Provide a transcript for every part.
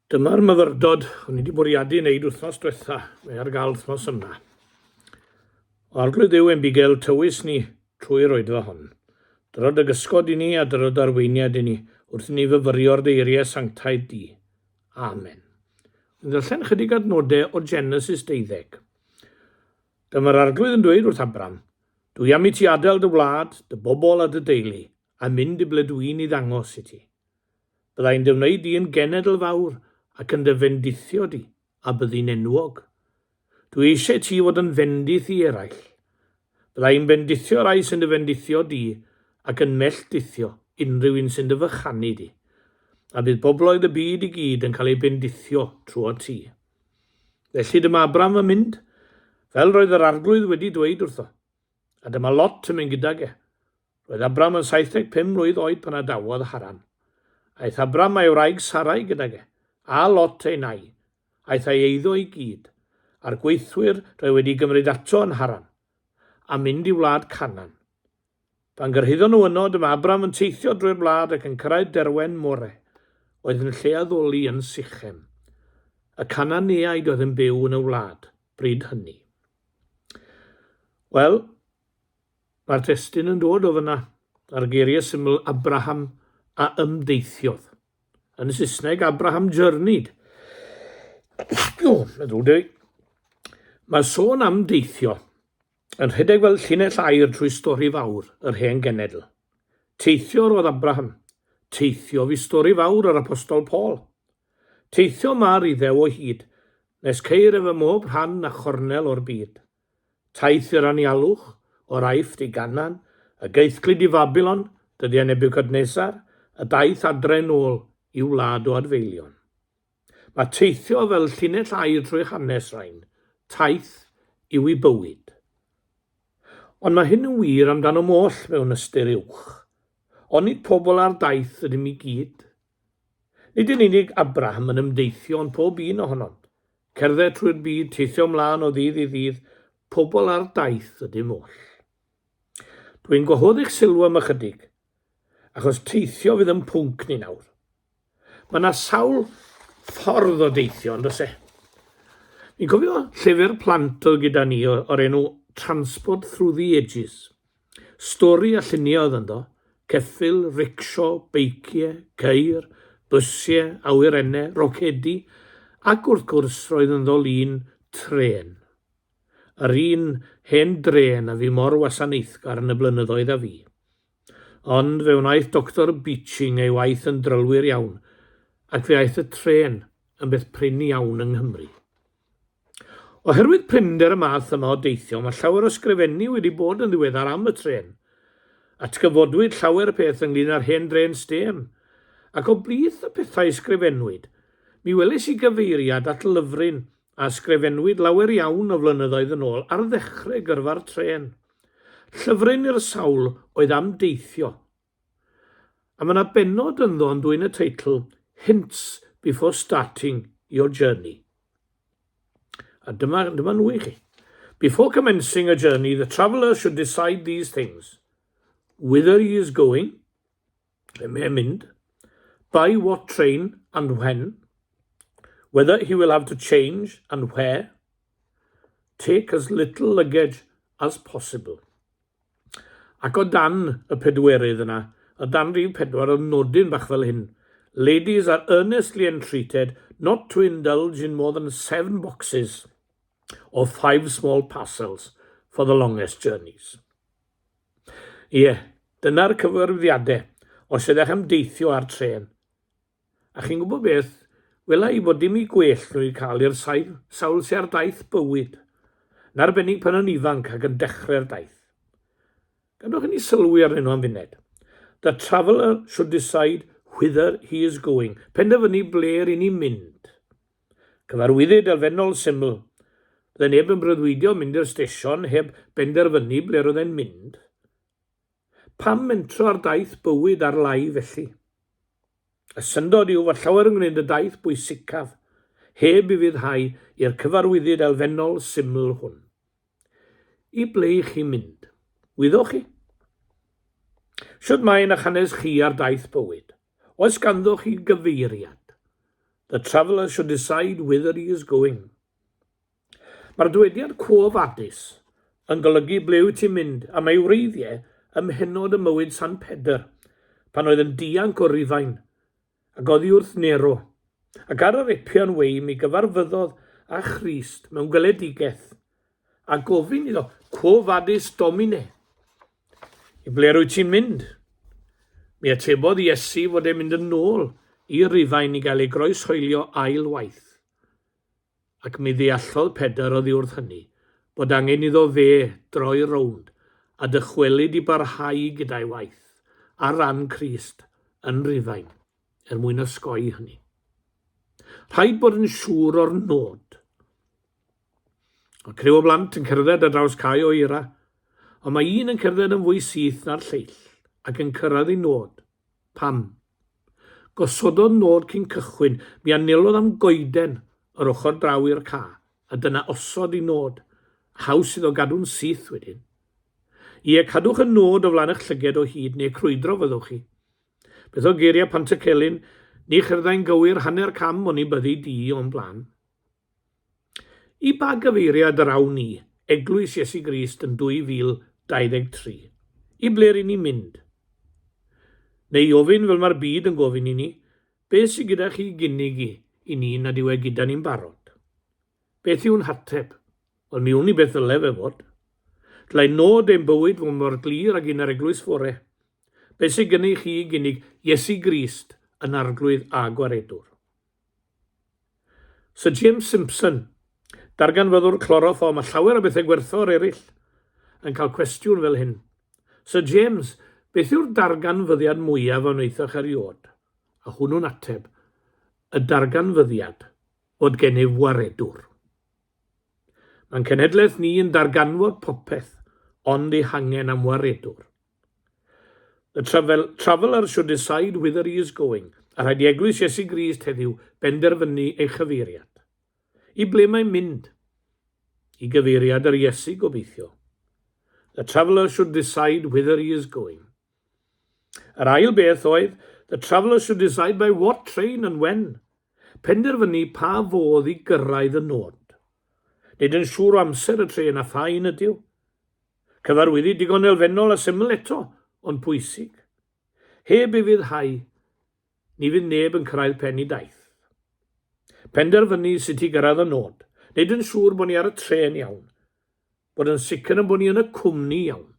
Dyma'r myfyrdod o'n i wedi bwriadu wneud wythnos diwetha, mae ar gael wythnos yma. O Arglwydd Dduw ein bugail, tywys ni trwy'r oedfa hon. Dyro dy gysgod i ni a dyro dy arweiniad i ni wrth i ni fyfyrio'r dy eiriau sanctaidd di. Amen. Yn ddarllen chydig adnodau o Genesis 12. Dyma'r Arglwydd yn dweud wrth Abram, Dwi am i ti adael dy wlad, dy bobl a dy deulu, a mynd i ble dwi'n i ddangos i ti. Bydda i'n dy wneud di yn genedl fawr ac yn dy fendithio di, a byddi'n enwog. Dwi eisiau ti fod yn fendith i eraill. Bydda i'n bendithio rai sy'n dy fendithio di ac yn melldithio unrhyw un sy'n dy fychanu di. A bydd bobloedd y byd i gyd yn cael eu bendithio trwot ti. Felly dyma Abram yn mynd, fel roedd yr Arglwydd wedi dweud wrtho. A dyma Lot yn mynd gydag e. Roedd Abram yn 75 mlwydd oed pan adawodd Haran. Aeth Abram a'i wraig Sarai gydag e, a Lot ei nai. Aeth â'i eiddo i gyd, a'r gweithwyr roedd wedi gymryd ato yn Haran, a mynd i wlad Canaan. Pan gyrhaeddon nhw yno, dyma Abram yn teithio drwy'r wlad ac yn cyrraedd derwen More, oedd yn lle addoli yn Sichem. Y Canaaneaid oedd yn byw yn y wlad bryd hynny. Wel, Mae'r testun yn dod o fyna, a'r geiriau syml Abraham a ymdeithiodd. Yn Saesneg, Abraham journeyed. O, mae'n ddrwg 'da fi. Mae sôn am deithio yn rhedeg fel llinell air trwy stori fawr yr hen genedl. Teithio roedd Abraham. Teithio fu stori fawr yr Apostol Paul. Teithio mae'r Iddew o hyd, nes ceir ef ym mhob rhan a chornel o'r byd. Taith i'r anialwch, o'r Aifft i Ganaan, y gaethglud i Fabilon, dyddiau Nebiwchadnesar, y daith adre nôl i'w wlad o adfeilion. Mae teithio fel llinell air trwy hanes rhain, taith yw i bywyd. Ond mae hyn yn wir amdanom oll mewn ystyr uwch. Onid pobl ar daith ydym i gyd? Nid yn unig Abraham yn ymdeithio ond pob un ohonom. Cerdded trwy'r byd, teithio mlaen o ddydd i ddydd, pobl ar daith ydym oll. Dwi'n gwahodd eich sylw am ychydig, achos teithio fydd yn pwnc ni nawr. Mae yna sawl ffordd o deithio, ond oes e? Fi'n cofio llyfr plant oedd gyda ni o'r enw Transport Through the Ages. Stori a lluniau oedd ynddo, ceffyl, ricsio, beiciau, ceir, bysiau, awyrennau, rocedi, ac wrth gwrs roedd ynddo lun trên. Yr un hen drên a fu mor wasanaethgar yn y blynyddoedd a fu. Ond fe wnaeth Doctor Beeching ei waith yn drylwyr iawn, ac fe aeth y trên yn beth prin iawn yng Nghymru. Oherwydd prinder y math yma o deithio, mae llawer o sgrifennu wedi bod yn ddiweddar am y trên. Atgyfodwyd llawer peth ynglŷn â'r hen drên stêm, ac o blith y pethau sgrifennwyd, mi weles i gyfeiriad at lyfryn a ysgrifennwyd lawer iawn o flynyddoedd yn ôl ar ddechrau gyrfa'r trên. Llyfryn i'r sawl oedd am deithio. A mae yna bennod ynddo yn dwyn y teitl Hints Before Starting Your Journey. A dyma, dyma nhw i chi. Before commencing a journey, the traveller should decide these things. Whither he is going, lle mae'n mynd, by what train and when, whether he will have to change and where, take as little luggage as possible. Ac o dan y pedwerydd yna, o dan rif pedwar, oedd nodyn bach fel hyn, Ladies are earnestly entreated not to indulge in more than seven boxes or five small parcels for the longest journeys. Ie, dyna'r cyfarwyddiadau os ydych am deithio ar trên. A chi'n gwybod beth? Wela i fod dim i gwell nhw i cael i'r sawl sy ar daith bywyd, yn arbennig pan yn ifanc ac yn dechrau'r daith. Gadwch i ni sylwi arnyn nhw am funed. The traveller should decide whither he is going. Penderfynu ble ry'n ni'n mynd. Cyfarwyddyd elfennol syml. Bydde neb yn breuddwydio mynd i'r stesion heb benderfynu ble roedd e'n mynd. Pam mentro ar daith bywyd ar lai felly? Y syndod yw fod llawer yn gwneud y daith bwysicaf heb ufuddhau i'r cyfarwyddyd elfennol syml hwn. I ble i chi mynd? Wyddoch chi? Shwt mae yn eich hanes chi ar daith bywyd? Oes ganddo chi gyfeiriad? The traveller should decide whither he is going. Mae'r dywediad Quo Vadis yn golygu ble wyt ti'n mynd a mae wreiddiau ym mhennod ym mywyd San Pedr pan oedd yn dianc o Rufain ac oddi wrth Nero, ac ar yr Epian Way mi gyfarfyddodd â Christ mewn gweledigaeth a gofyn iddo, Quo vadis Domine? I ble rwyt ti'n mynd? Mi atebodd Iesu fod e'n mynd yn ôl i Rufain i gael ei groeshoelio ail waith. Ac mi ddeallodd Pedr oddi wrth hynny bod angen iddo fe droi rownd a dychwelyd i barhau gyda'i waith ar ran Crist yn Rufain er mwyn osgoi hynny. Rhaid bod yn siŵr o'r nod. Mae criw o blant yn cerdded ar draws cae o eira, ond mae un yn cerdded yn fwy syth na'r lleill ac yn cyrraedd ei nod. Pam? Gosododd nod cyn cychwyn, mi anelodd am goeden yr ochr draw i'r ca, a dyna osod ei nod, a haws iddo gadw'n syth wedyn. Ie, cadwch y nod o flaen eich llyged o hyd, neu crwydro fyddwch chi. Beth o geiriau Pantycelyn, ni cherddai'n gywir hanner cam oni byddi di o'm blaen. I ba gyfeiriad yr awn ni, Eglwys Iesu Grist yn 2023? I ble ry'n ni'n mynd? Neu i ofyn fel mae'r byd yn gofyn i ni, beth sydd gyda chi i gynnig i, i ni nad yw e gyda ni'n barod? Beth yw'n hateb? Wel, mi wn i beth ddyle fe fod. Dylai nod ein bywyd fod mor glir ag un yr eglwys fore. Beth sydd gennych chi i gynnig Iesu Grist yn Arglwydd a Gwaredwr? Sir James Simpson, darganfyddwr cloroform a llawer o bethau gwerthfawr eraill, yn cael cwestiwn fel hyn. Sir James, beth yw'r darganfyddiad mwyaf a wnaethoch erioed? A hwnnw'n ateb, y darganfyddiad fod gennyf waredwr. Mae'n cenhedlaeth ni yn darganfod popeth ond ei hangen am waredwr. The travel, traveller should decide whither he is going, a rhaid i Eglwys Iesu Grist heddiw benderfynu ei chyfeiriad. I ble mae'n mynd? I gyfeiriad yr Iesu, gobeithio. The traveller should decide whither he is going. Yr ail beth oedd, the traveller should decide by what train and when. Penderfynu pa fodd i gyrraedd y nod. Nid yn siŵr o amser y trên a pha un ydyw. Cyfarwyddyd digon elfennol a syml eto, ond pwysig. Heb ufuddhau, ni fydd neb yn cyrraedd pen ei daith. Penderfynu sut i gyrraedd y nod, wneud yn siŵr bod ni ar y trên iawn, bod yn sicr yn bod ni yn y cwmni iawn.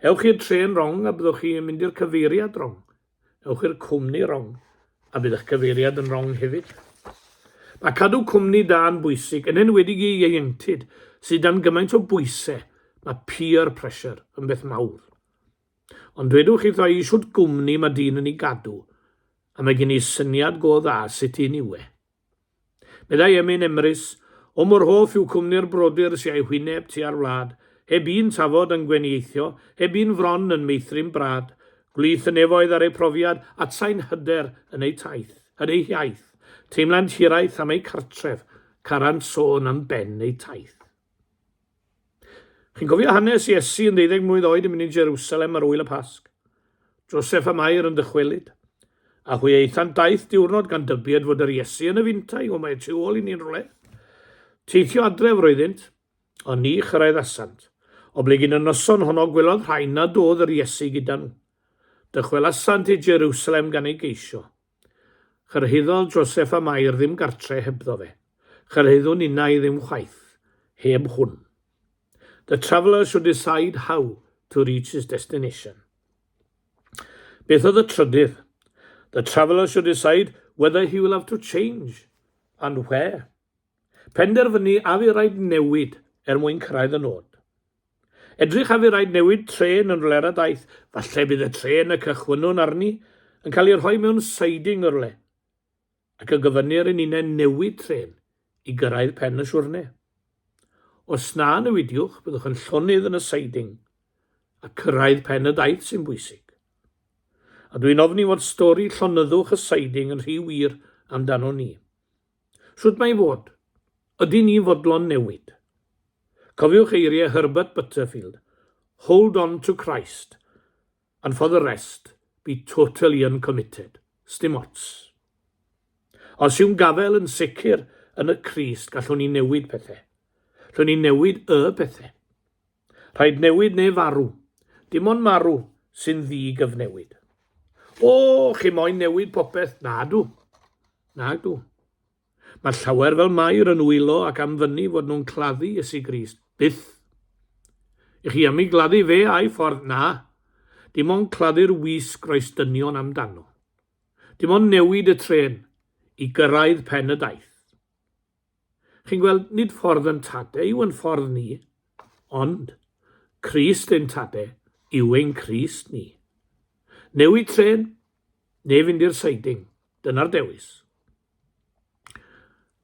Ewch i'r trên rong a byddwch chi yn mynd i'r cyfeiriad rong. Ewch i'r cwmni rong a bydd eich cyfeiriad yn rong hefyd. Mae cadw cwmni da yn bwysig, yn enwedig i ieuenctid sydd dan gymaint o bwysau, mae peer pressure yn beth mawr. Ond dwedwch chi wrtha i shwt gwmni mae dyn yn ei gadw, a mae gen i syniad go dda sut un yw e. Meddai Emyn Emrys, O mor hoff yw cwmni'r brodyr sy a'u hwyneb tua'r wlad, heb un tafod yn gwenieithio, heb un fron yn meithrin brad, gwlith y nefoedd ar eu profiad, atsain hyder yn eu taith, yn eu hiaith, teimlant hiraeth am eu cartref, carant sôn am ben eu taith. Chi'n cofio hanes Iesu yn ddeuddeg mlwydd oed yn mynd i Jerusalem ar wyl y Pasg? Joseph a Mair yn dychwelyd. A hwy aethant daith diwrnod gan dybied fod yr Iesu yn y fintai, o mae tu ôl i ni'n rhywle. Teithio adref roeddynt, ond ni chyraeddasant. Oblegid y noson honno gwelodd rhai nad oedd yr Iesu gyda nhw. Dychwelasant i Jerusalem gan ei geisio. Chyrhaeddodd Joseff a Mair ddim gartre hebddo fe. Chyrhaeddwn innau ddim chwaith, heb hwn. The traveller should decide how to reach his destination. Beth oedd y trydydd? The traveller should decide whether he will have to change and where. Penderfynu a fydd rhaid newid er mwyn cyrraedd y nod. Edrych a fydd rhaid newid trên yn rhywle ar y daith, falle bydd y trên y cychwynnwn arni yn cael ei rhoi mewn siding yn rhywle, ac y gofynnir i ninnau newid trên i gyrraedd pen y siwrne. Os na newidiwch, byddwch yn llonydd yn y siding, a cyrraedd pen y daith sy'n bwysig. A dwi'n ofni fod stori llonyddwch y siding yn rhy wir amdano ni. Shwt mae i fod? Ydyn ni'n fodlon newid? Cofiwch eiriau Herbert Butterfield, Hold on to Christ, and for the rest, be totally uncommitted. Sdim ots. Os yw'n gafael yn sicr yn y Crist, gallwn ni newid pethau. Llwn ni newid y pethau. Rhaid newid neu farw. Dim ond marw sy'n ddi-gyfnewid. O, chi moyn newid popeth? Na dw. Na dw. Mae llawer fel Mair yn wylo ac am fynnu fod nhw'n claddu Iesu Grist. Byth. I chi am i gladdu fe a'i ffordd? Na. Dim ond claddu'r wisg roes dynion amdano. Dim ond newid y trên i gyrraedd pen y daith. Chi'n gweld, nid ffordd yn tade yw yn ffordd ni, ond Crist ein tade yw ein Crist ni. Newid trên, neu fynd i'r siding, dyna'r dewis.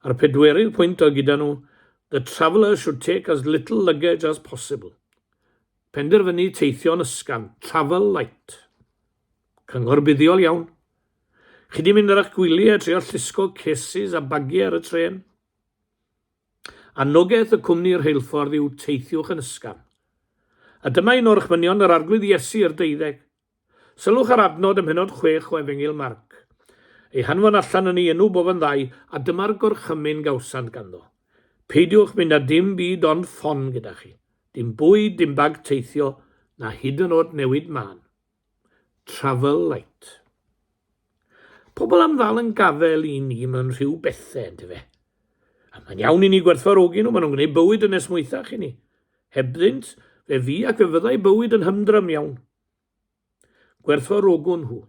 A'r pedwerydd pwynt oedd gyda nhw, the traveller should take as little luggage as possible. Penderfynu teithio'n ysgafn, travel light. Cyngor buddiol iawn. Chi di mynd ar eich gwyliau a trio llusgo cases a bagiau ar y trên? Anogaeth y cwmni rheilffordd yw teithiwch yn ysgafn. A dyma un o'r orchmynion yr Arglwydd Iesu i'r deuddeg. Sylwch ar adnod ym mhennod 6 o Efengyl Marc. Ei hanfon allan yn ei enw bob yn ddau, a dyma'r gorchymyn gawsant ganddo. Peidiwch mynd â dim byd ond ffon gyda chi. Dim bwyd, dim bag teithio, na hyd yn oed newid mân. Travel light. Pobl am ddal yn gafel i ni mewn rhyw bethe, yndyfe? A mae'n iawn i ni gwerthfawrogi nhw, maen nhw'n gwneud bywyd yn esmwythach i ni. Hebddynt, fe fu ac fe fyddai bywyd yn hymdrym iawn. Gwerthfawrogwn nhw.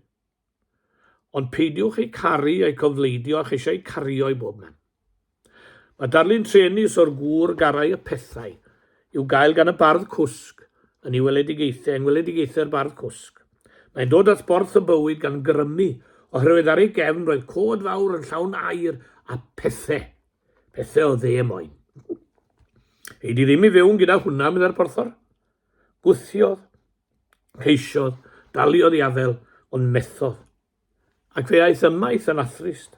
Ond peidiwch eu caru a'u cofleidio a cheisio eu cario i bob man. Mae darlun truenus o'r gŵr garai y pethau i'w gael gan y bardd cwsg yn ei weledigaethau, yng ngweledigaethau'r bardd cwsg. Mae'n dod at borth y bywyd gan grymu, oherwydd ar ei gefn roedd cod fawr yn llawn aur a pethau. Pethau o dde moyn. Ei di ddim i fewn gyda hwnna, meddai'r porthor. Gwthiodd, Ceisiodd, daliodd i afel, ond methodd. Ac fe aeth ymaith yn athrist.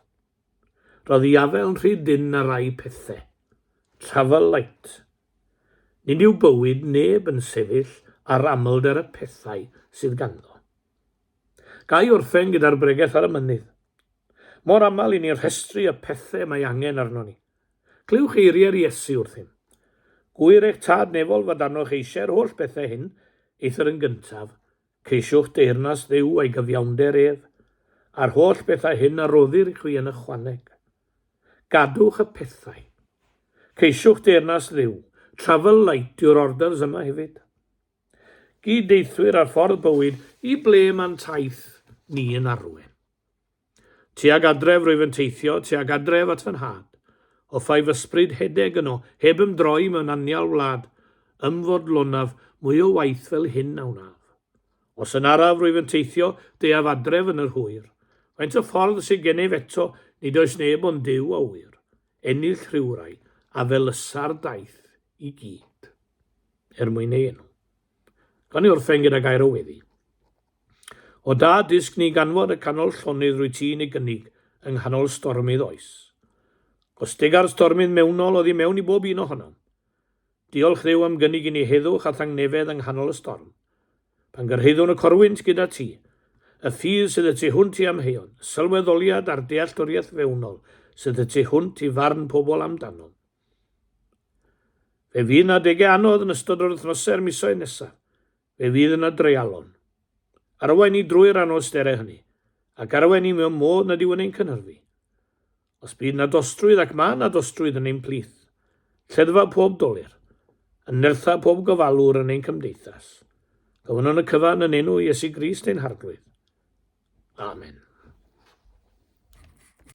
Roedd i afel yn rhy dynn ar rai pethe. Travel light. Nid yw bywyd neb yn sefyll ar amlder y pethau sydd ganddo. Ga i orffen gyda'r bregeth ar y mynydd. Mor aml i ni rhestru y pethe mae angen arno ni. Clywch eiriau'r Iesu wrthym. Gŵyr eich Tad nefol fod arnoch eisiau'r holl bethau hyn, eithr yn gyntaf, ceisiwch deyrnas Dduw a'i gyfiawnder ef, a'r holl bethau hyn a roddir i chwi yn ychwaneg. Gadwch y pethau. Ceisiwch deyrnas Dduw. Travel light yw'r orders yma hefyd. Gyd-deithwyr ar ffordd bywyd i ble mae'n taith ni yn arwain. Tuag adref rwyf yn teithio, tuag adref at fy nhad. Hoffai f'ysbryd hedeg yno, heb ymdroi mewn anial wlad, ymfodlonaf, mwy o waith fel hyn a wnaf. Os yn araf rwyf yn teithio, deuaf adref yn yr hwyr. Faint o ffordd sydd gennyf eto, nid oes neb ond Duw a ŵyr. Ennill rhywrai, a felysa'r daith i gyd. Er mwyn ei enw. Gawn ni orffen gyda gair o weddi. O da dysg ni ganfod y canol llonydd rwyt ti'n ei gynnig yng nghanol stormydd oes. Gostega'r stormydd mewnol oddi mewn i bob un ohonom. Diolch Dduw am gynnig i ni heddwch a thangnefedd yng nghanol y storm. Pan gyrhaeddwn y corwynt gyda ti, y ffydd sydd y tu hwnt i amheuon, y sylweddoliad a'r dealltwriaeth fewnol sydd y tu hwnt i farn pobl amdanom. Fe fydd 'na adegau anodd yn ystod yr wythnosau a'r misoedd nesaf. Fe fydd yna dreialon. Arwain ni drwy'r anawsterau hynny, ac arwain ni mewn modd nad yw yn ein cynhyrfu. Os bydd 'na dostrwydd, ac mae 'na dostrwydd yn ein plith, lleddfa pob dolur, a nertha pob gofalwr yn ein cymdeithas. Gofynnwn y cyfan yn enw Iesu Grist ein Harglwydd. Amen.